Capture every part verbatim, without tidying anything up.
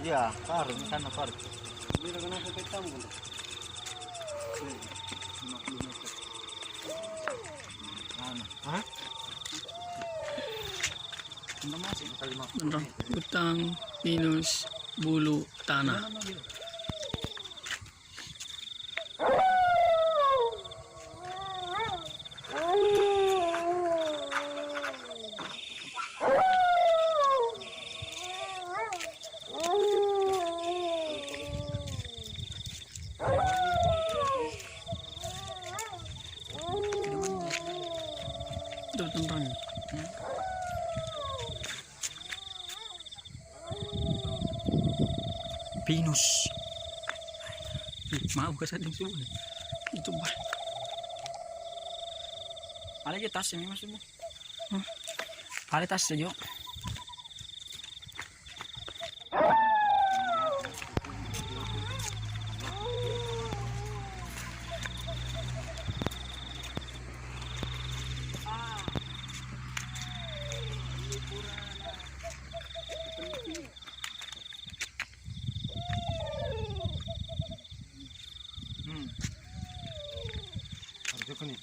Ya, karung sana, karung. Ini dengan aku petamu, kan? Anu, hah? Enggak masuk kali, Mak. Enggak. Utang pinus bulu tanah. Tuh, tenang. Pinus. Ih, mau ke setting subuh nih. Itu, bah. Ada aja tas ini, Mas, subuh. Hah? Ada tas aja. Hmm. Harus juga nih.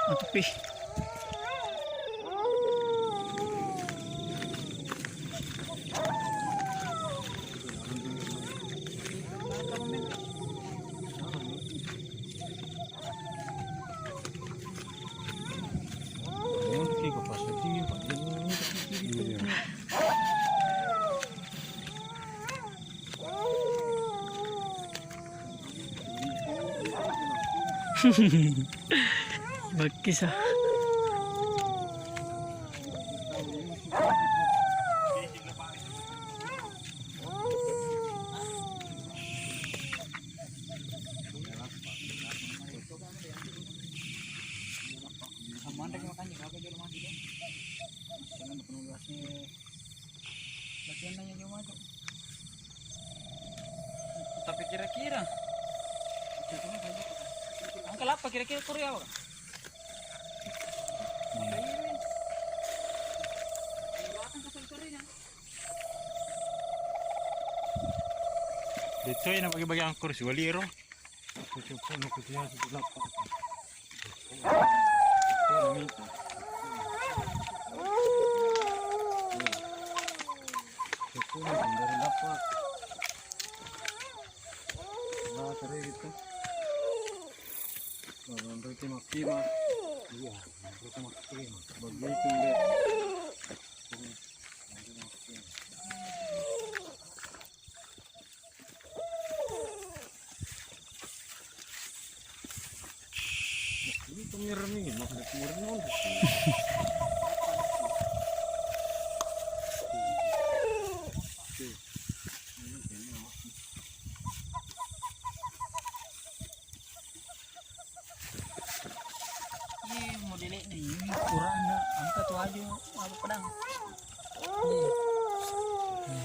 Mantap, ih. Bakkisa. Manre makanya apa jual mati tuh? Jangan penuh gasnya. Latihan nanya jual mati. Tapi kira-kira. Angka lapa kira-kira kuri apa? Angka ini. Di belakang kasar kerinya. Detoi na bagi-bagi angkur si wali ro. Aku coba nak kerja sebelah apa? Aku nak dari apa? Nah, tadi gitu. Nah, nanti itu mati mah. Iya, nanti itu mati mah. Bagi itu deh. Ini pemirsa nih, makanya pemirsa nih. Oke. Ini, ini. Ih, modele ni, ini kurang na, angka tu aju, aju pedang. Ih. Hmm.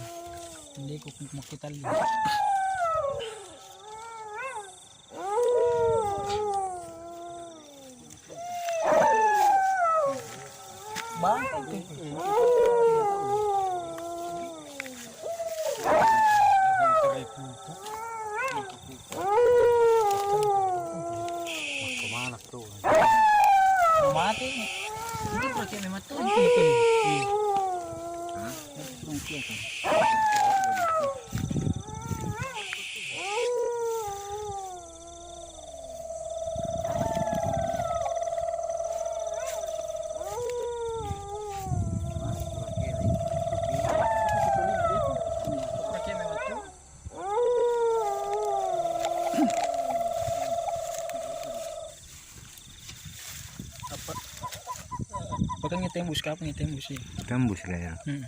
Ini ku makita li. Bangkai tu. Kemana tuh? Mati. Ini pakai memang tuh. Hah? Apa? Apa kan ngetembus, kapan ngetembus sih? Tembus lah ya. Hmm.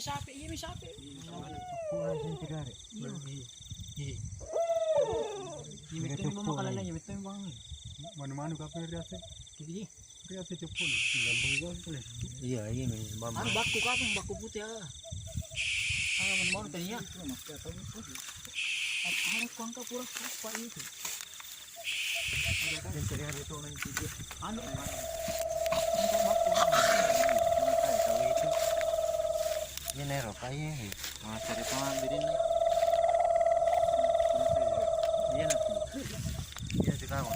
Sapi, iya mi sapi. Iya. Iya. Iya, betul mi bang, makalala, iya, betul mi bang. Manu-manu kapan riase? Iya. Riase cepun. Iya, iya, mi bang. Anu bakku kapang, bakku putih ah. Ah, manu-manu tania. Apa, anu kuangka pura apa itu? Anu, ini nero, kayak ini. Masih ada pengalaman ini. Iya, nanti. Iya, sih, kawan.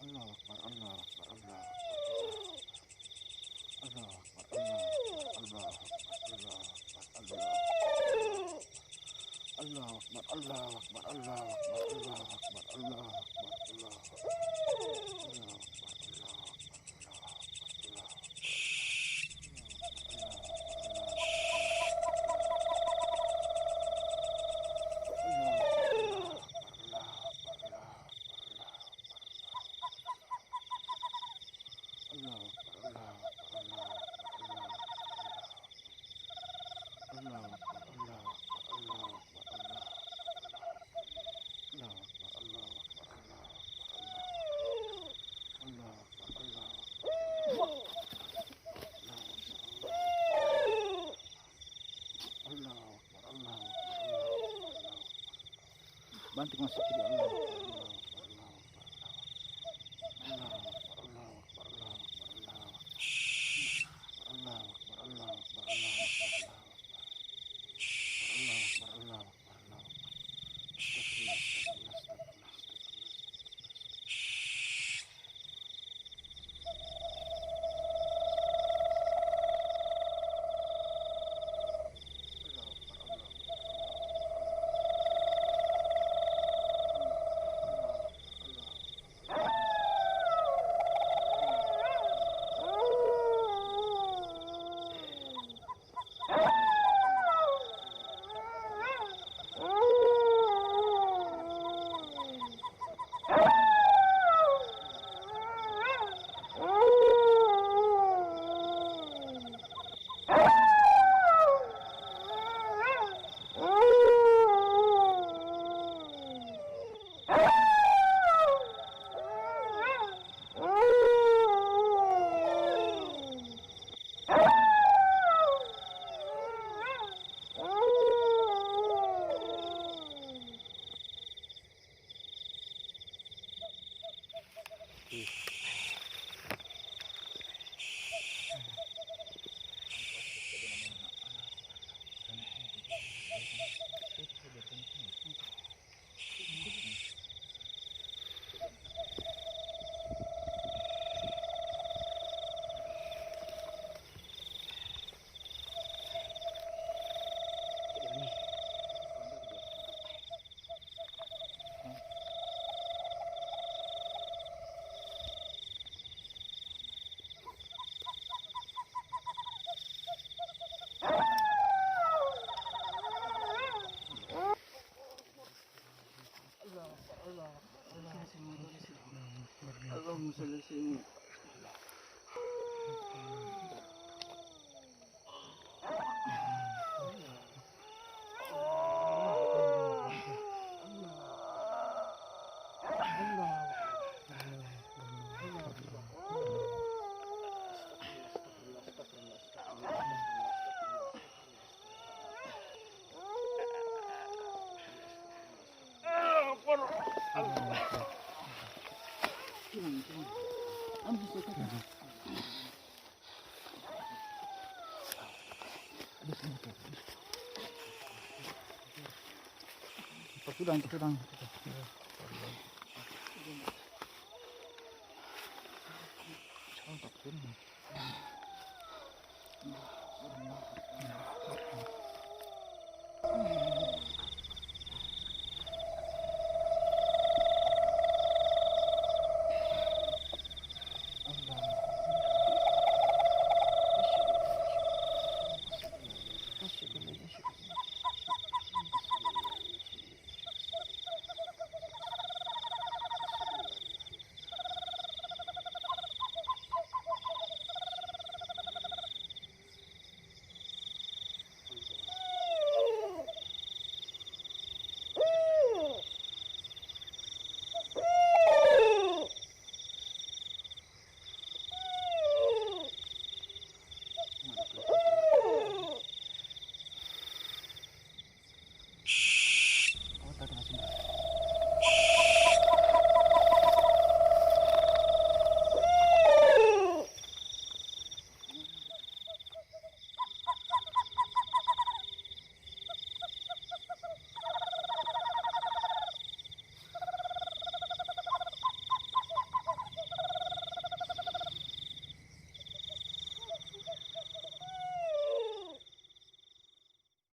Allahu Akbar, Allahu Akbar, Allahu Akbar. Allahu Akbar, Allahu Akbar, Allahu Akbar, Allahu Akbar. Allahu Akbar, Allahu Akbar, Allahu Akbar, Allahu Akbar, Allahu Akbar, Allahu Akbar. Allahu Akbar, Allahu Akbar, Allahu Akbar. Allahu Akbar, Allahu Akbar, Allahu Akbar, Allahu Akbar. Allahu Akbar, Allahu Akbar, Allahu Akbar, Allahu Akbar. Allahu Akbar, Allahu Akbar, Allahu Akbar, Allahu Akbar. Allahu Akbar, Allahu Akbar. Allahu Akbar, Allahu Akbar. Allahu Akbar, Allahu Akbar, Allahu Akbar, Allahu Akbar. Bantu masuk ke Allahu Akbar, Allahu Akbar, Allahu Akbar. Allahu Akbar, Allahu Akbar, Allahu Akbar, Allahu Akbar. Allahu Akbar, Allahu Akbar, Allahu Akbar, Allahu Akbar. Allahu Akbar, Allahu Akbar, Allahu Akbar. Astagfirullah, astagfirullah, astagfirullah, astagfirullah. Patudang, patudang.